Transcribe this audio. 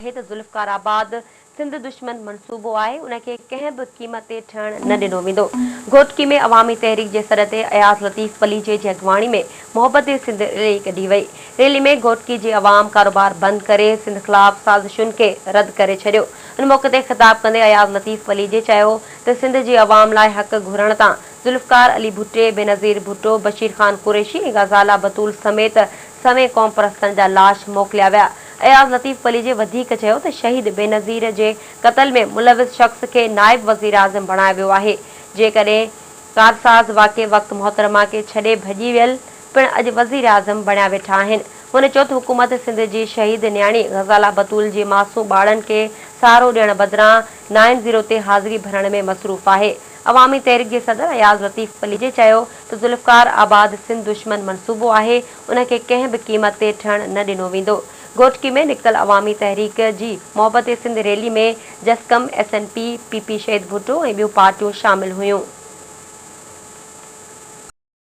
آهي ته ذوالفقار آباد سنڌ دشمن منصوبو آهي، ان کي ڪنهن به قيمت تي ٺهڻ نه ڏنو ويندو. گهوٽڪي ۾ عوامي تحريڪ جي سڏ تي اياز لطيف پليجي جي اڳواڻي ۾ محبت سنڌ ريلي ڪڍي وئي. ريلي ۾ گهوٽڪي جي عوام ڪاروبار بند ڪري سنڌ خلاف سازشن کي رد ڪري ڇڏيو. ان موقعي تي خطاب ڪندي اياز لطيف پليجي چيو ته سنڌ جي عوام لاء حق گهرڻ تان ذوالفقار علي ڀٽي، بينظير ڀٽو، بشير خان قريشي ۽ غزالا بتول سميت سوين قومپرستن جا لاش موڪليا ويا. اياز لطيف پليجي وڌيڪ چيو ته شهيد بينظير جي قتل ۾ ملوث شخص کي نائب وزيراعظم بڻايو ويو آهي، جيڪڏهن ڪارساز واقعي وقت محترمه کي ڇڏي ڀڄي ويل پڻ اڄ وزيراعظم بڻيا ويٺا آهن. هن چيو ته حڪومت سنڌ جي شهيد نياڻي غزالا بتول جي معصوم ٻارڙن کي سهارو ڏيڻ بدران نائن زيرو تي حاضري ڀرڻ ۾ مصروف آهي. عوامي تحريڪ جي صدر اياز لطيف پليجي چيو ته ذوالفقار آباد سنڌ دشمن منصوبو آهي، ان کي ڪنهن به قيمت تي ٺهڻ نه ڏنو ويندو. گهوٽڪي ۾ نڪتل عوامي تحريڪ جي محبت سنڌ ريلي ۾ جسقم، S N P, P P شهيد ڀٽو ۽ ٻيون پارٽيون شامل هيون.